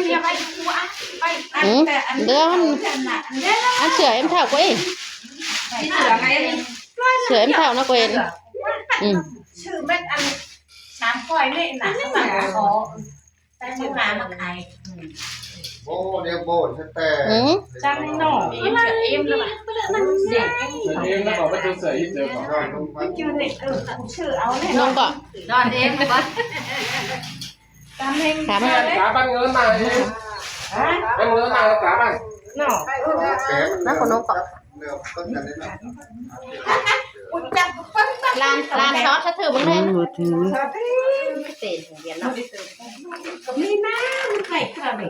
ອືມ ເດີ ອັນເສືອເອັມເຖົ້າກວ່າອີກ ເສືອເອັມເຖົ້ານະກວ່າອີກ ອືມ ຊື່ແມ່ນອັນ ສາມຮ້ອຍນີ້ນະ ສາມຮ້ອຍ ແຕ່ເມືອງລາວມາຂາຍ ໂອ້ ດຽວໂບນແຕ່ ອືມ ຈັ່ງໜໍ່ ເອັມເນາະ ເອັມແລ້ວກໍໄປເຈີເສືອອີກເດີ ມັນຢູ່ໃນ ເອີ ຊື່ເອົາແລ້ວ ນ້ອງກໍ ດອນເອງບໍ່ ຕາມເຮງ ຖາມ ຕາບັນເງິນມາເອງ ຮະ ບັນເງິນມາ ຕາບັນ ເນາະ ມາຄົນນ້ອງກໍ ຫຼານ ຫຼານຊອດສະຖືເບິ່ງແດ່ ເປັນໂຮງຮຽນເນາະ ມີນະ ມັນໄກຂະໜາດນີ້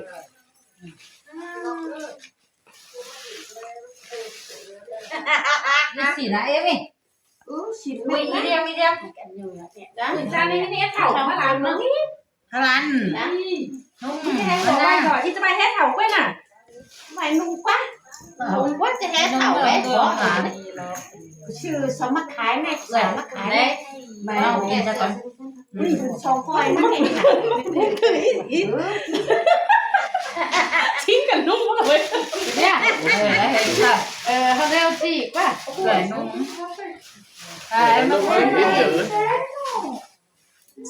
ນີ້ສີນະເອມີ ເອີ ຊິ ອຸ້ຍ ອີດຽມ ອີດຽມ ຈານນີ້ ນີ້ເຂົ້າມາຫຼານໜຶ່ງ ພະລັນ ນີ້ ນຸ່ງ ແມ່ບອກວ່າ ອີຈະໄປແຮເຖົ້າໄປນະ ໄປນຸ່ງກວ່າ ນຸ່ງກວ່າຈະແຮເຖົ້າເດ້ ຊື່ສອມມາຂາຍແມ່ ສອມມາຂາຍແມ່ ມາເອົາແກຊະກ່ອນ ນີ້ສອງຂ້ອຍມັນເຫັນ ຖິ້ມກັນນຸ່ງເລີຍ ເອີ ເອີ ເຮົາແລ້ວຊິກວ່າ ເອື້ອຍນຸ່ງ ເອີ ມາເບິ່ງ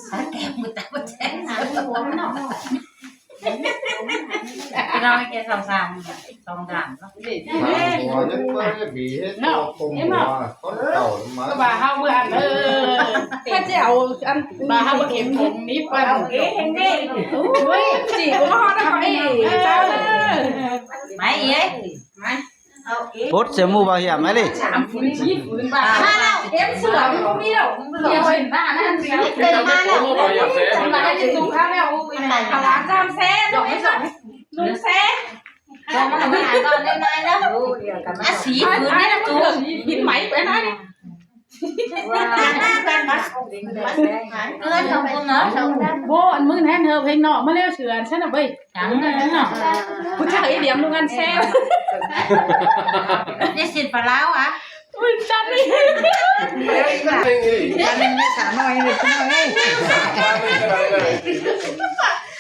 ສາແກງມື້ຕາບໍ່ແຈ້ງ ພີ່ນ້ອງແກສອງສາມ ສອງສາມເນາະ ເນາະ ເຫັນບໍ່ ເຂົາເຈົ້າມາ ກໍວ່າເຮົາເມື່ອອັນ ເອີ ຖ້າຈະເອົາອັນ ວ່າເຮົາບໍ່ເກັບຜົງນີ້ ເອົາເອງເດ້ ໂອ້ຍ ຈີ່ບໍ່ຮອດເຂົາເອງ ເອີ ມາເອີຍ ມາ ປົດໃສ່ໝູ່ບ່າວຫຽມມາເລີຍ ສາມຝືນ ສີ່ຝືນ ວ່າ ມາແລ້ວ ເອັມເສືອມັນບໍ່ມີແລ້ວ ດຽວເຫັນໜ້ານັ້ນ ເອີ ມາແລ້ວ ມາແລ້ວ ກິນສຸກແລ້ວ ໂອ້ຍ ເອົາຫຼານສາມແສນ ໜຶ່ງແສນ ຕ້ອງມາຫາຕອນນ້ອຍໆເດີ ອ່ະ ສີ່ຝືນນີ້ນະຕູ ບິນໄໝໄປນະ ເອີ ຂອບຄຸນເນາະ ໂອ້ ອັນມື້ນັ້ນເຮີເພງເນາະ ມາແລ້ວເສືອອັນຊັ້ນນະເວີຍ ຈັ່ງນັ້ນເນາະ ຜູ້ຊາຍອີດຽມ ໂຮງງານແຊວ ນີ້ສິນປາລາວອະ ອຸ້ຍ ຈັດນີ້ ອັນນີ້ສາວນ້ອຍນີ້ພີ່ນ້ອງເອີຍ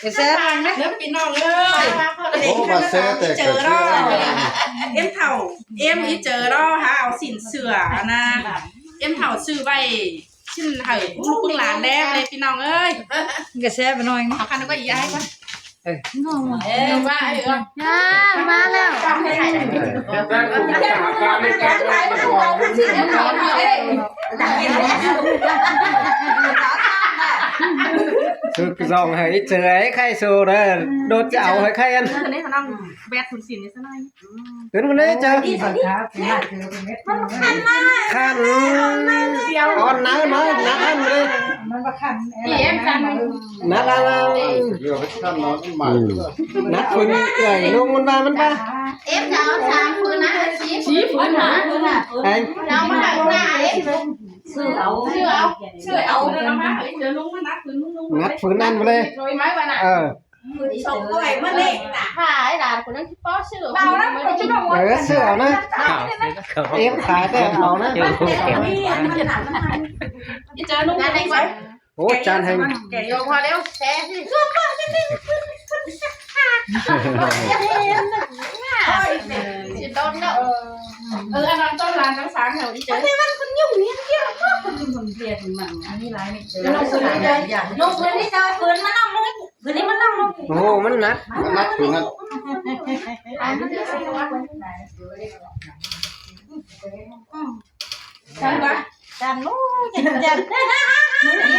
ໄປແຊວນະ ເດີພີ່ນ້ອງເອີຍ ໂອ້ ມາແຊວແຕ່ກະເທື່ອ ເອັມເຖົ້າ ເອັມອີເຈີເນາະ ຫາເອົາສິນເສືອນະ ເອັມເຖົ້າຊື້ໄວ້ ຊິນໃຫ້ລູກຫຼານແດ່ເລີຍພີ່ນ້ອງເອີຍ ກະແຊບໜ້ອຍ ເອົາຄັນກໍອີກຢ່າງ ເອີ ເອີ ມາ ເອີ ມາແລ້ວ ຖືກສອງໃຫ້ເຈີ ໃຫ້ໄຂ່ໂຊເດີ ໂດດຈະເອົາໃຫ້ໄຂ່ອັນ ແບດຄຸນສິນນີ້ຊະໜ້ອຍ ຂຶ້ນມາເລີຍເຈົ້າ ຄັນ ອ່ອນໜາວໜ້ອຍ ໜາວອັນເລີຍ ໜາວອັນ ໜັກຟື້ນເອື້ອຍ ລຸງມັນວ່າມັນວ່າ ເອັມຈະເອົາສາມຟື້ນນະ ສີ່ຟື້ນນະ ເອົາມາໃຫ້ໜ້າເອັມ ຊື້ເອົາ ຊື້ເອົາ ຊື້ເອົາ ເດີ ເອົາມາໃຫ້ເດີ ລຸງມັນໜັກຟື້ນ ລຸງ ໜັກຟື້ນນັ້ນເລີຍ ເອີ ສອງຮ້ອຍມາເລກນະ ຂາຍຫຼານຄົນນັ້ນຊິພໍຊື້ເອົາ ເອົານະ ເອີ ຊື້ເອົານະ ເອັມຂາຍແຕ່ເອົານະ ເອີ ເອີ ໂອ້ ຈານໃຫ້ ແກະຢູ່ພໍແລ້ວ ແຊະຊິ ເອີ ອັນນັ້ນຕົ້ນຫຼານທັງສາມແຖວອີເຈີ ອັນນີ້ມັນຄົນຫຍຸ້ງຫຽງ ຄົນຫຍຸ້ງຫຽງ ອັນນີ້ຫຼາຍນີ້ເຈີ ລົງພື້ນທີ່ເຈົ້າ ຟື້ນມານຳ ໂອ້ໂຫ ມັນໜັກ ມັນໜັກຢູ່ນັ້ນ ໃຊ່ປະ? ຈັນ ໂອ້ຍ ຈັນ ຈັນ ມື້ນີ້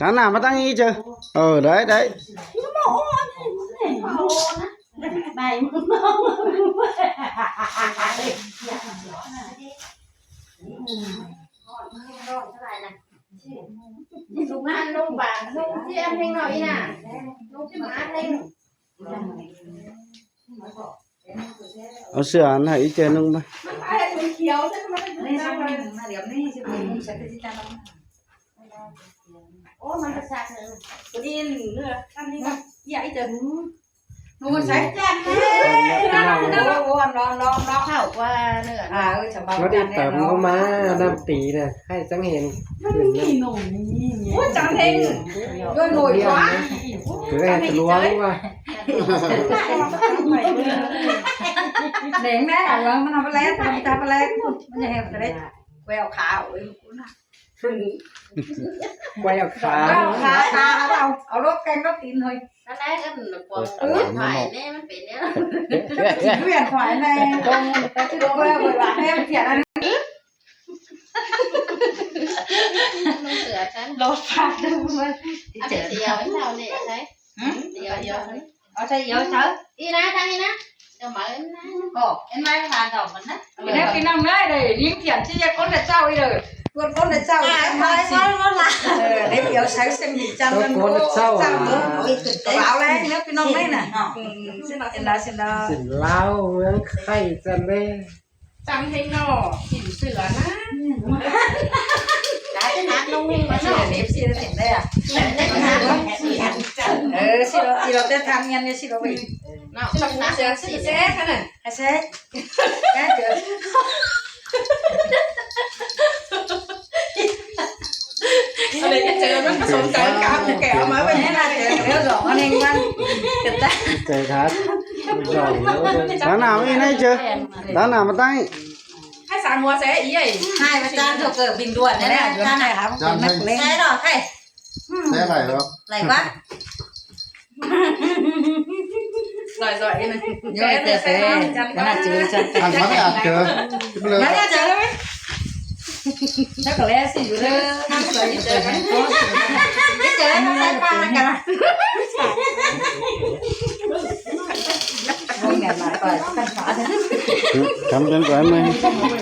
ຫັນໜ້າມາທາງນີ້ເຈີ. ເອີ ໄດ້ ໄດ້. ເອົາເສື້ອອັນໃຫ້ອີເຈນຸ່ງໄປ. ໂອ້ ມັນກະຊັກເນາະ ພໍດີເນື້ອ ອັນນີ້ເນາະ ເອີ ອີເຈນຸ່ງ ໜູໃສ່ຈານເລີຍ. ໂອ້ ນອນ ນອນ ນອນ ນອນ ເຂົ້າກວ່າເນື້ອ ອ່າ ເອີ ສະບາຍ ບໍ່ໄດ້ຕາມເຂົ້າມາ ນ້ຳຕີນະ ໃຫ້ຈັງເຫັນ ມັນມີໜູມີຫຍັງ ໂອ້ຍ ຈັງເຫັນ ດ້ວຍໜູກວ່າ ຄືໃຫ້ທະລວງວ່າ ແດງແນ່ ເອົາມັນເອົາໄປແລກ ມັນຈະໄປແລກ ມັນຈະແຮງໄປໄດ້ ແວວຂາວເອີຍ ໄວ້ເອົາຂາ ເອົາຂາ ຂາ ເອົາ ເອົາລົດແກງລົດຕີນເຮີ້ຍ ນັ້ນແຫຼະ ເອີ້ນພວກ ເອີ ໄປແນ່ ມັນເປັນແນວ ຊິວຽນຂວາຍແນ່ ຕົງໄປຊິລົງແລ້ວ ເວລາແມ່ມັນຂຽນອັນນີ້ ລົງເສືອຊັ້ນ ລົດຟາດເດີ ມັນ ອັນນີ້ຊິເອົາໄວ້ເຈົ້ານີ້ໃສ່ ຫື ຊິເອົາໄວ້ເຈົ້ານີ້ ເອົາໃສ່ເອີ ເອີ ອີນາ ທາງນີ້ນະ ເຈົ້າມາເອີ້ນນາ ກໍເຫັນໄວ້ວ່າດອກມັນນະ ເອີ ພີ່ນ້ອງເອີຍ ໄດ້ຍິງຂຽນຊິຢາກຄົນລະເຈົ້າອີເດີ ເພິ່ນຄົນລະເຈົ້າ ອ່າ ໄປ ໄປ ໄປ ເອີ ໄດ້ດຽວໃຊ້ເສັ້ນດີຈັງ ຄົນລະເຈົ້າ ເຈົ້າ ເອີ ເອົາແລ້ວເດີ ພີ່ນ້ອງເອີຍນະ ເນາະ ເອີ ເສັ້ນລາວ ເສັ້ນລາວ ເສັ້ນລາວ ເມືອງໄຂ່ຈັນເດ້ ຈັງເຮັງເນາະ ກິນເສືອນະ ຈາກນັ້ນລົງນີ້ມາເນາະ ເອັຟຊີ ເຫັນໄດ້ອະ ເອີ ຊິລອ ຊິລອແຕ່ທາງເງິນນີ້ ຊິລອໄປ ເນາະ ຊິລອເສືອ ຊິແຊກຫັ້ນນະ ໃຫ້ແຊກ ແຊກເດີ ອັນນີ້ກໍເຈີ ມັນກໍສົນໃຈກັນ ແກເອົາມາໄວ້ໃຫ້ນາເຈີ ແລ້ວສອງອັນນີ້ມັນ ເຈີຄັບ ສອງ ຕາໜ້າມາອີກນະເຈີ ຕາໜ້າມາຕັ້ງ ໃຫ້ສາມຫົວແຊອີກ ໃຫ້ມາຈ້າງໂຈເກີບິນດ່ວນແນ່ ຈ້າງໃຫ້ ແຊເນາະ ໃຫ້ ແຊໄຫຼເນາະ ໄຫຼກວ່າ ຫຼາຍຊອຍອີກນະ ໂຍແຊ ແຊ ອັນນັ້ນເຈີ ອັນນັ້ນເຈີ ມັນເຈີ ແລ້ວກໍແລຊິຢູ່ເດີ ນາງສວຍເຈີກັນ ເຈີກັນ ໃສ່ປາກັນ ໂອ້ຍ ແມ່ນຫຼາຍໄປ ກັນຂາ ທຳເປັນໄປໄໝ?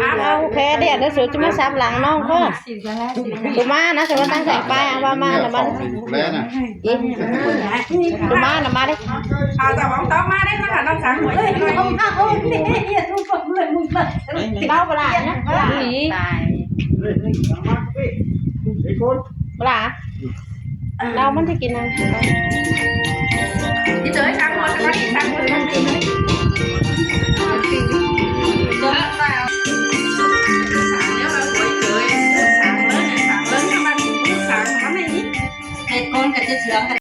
ເອົາແຄ່ແດດເດີ ສູຈະມາສັບຫຼັງນ້ອງເດີ. ຕູມານະ ສະມາຕັ້ງແສງໄຟ ເອົາວ່າມານະ ມາ ແລ້ວນະ ຕູມານະ ມາເດ້. ເອົາຈາກຫວາງຕອງມາເດ້ ມາຫານ້ອງສາວເລີຍ ເວົ້າປະຫຼາດນະ ອີ່ຫຼີ ປະຫຼາດ. ເອົາ ມັນຊິກິນນຳ ອີເຈີຍ ສາມຄົນ ສາມຄົນ ສາມຄົນ ເຈີຍ ສາມຄົນ ສາມຄົນ ສາມຄົນ ເຮັດກ່ອນກໍຈະເຊື່ອງກັນ.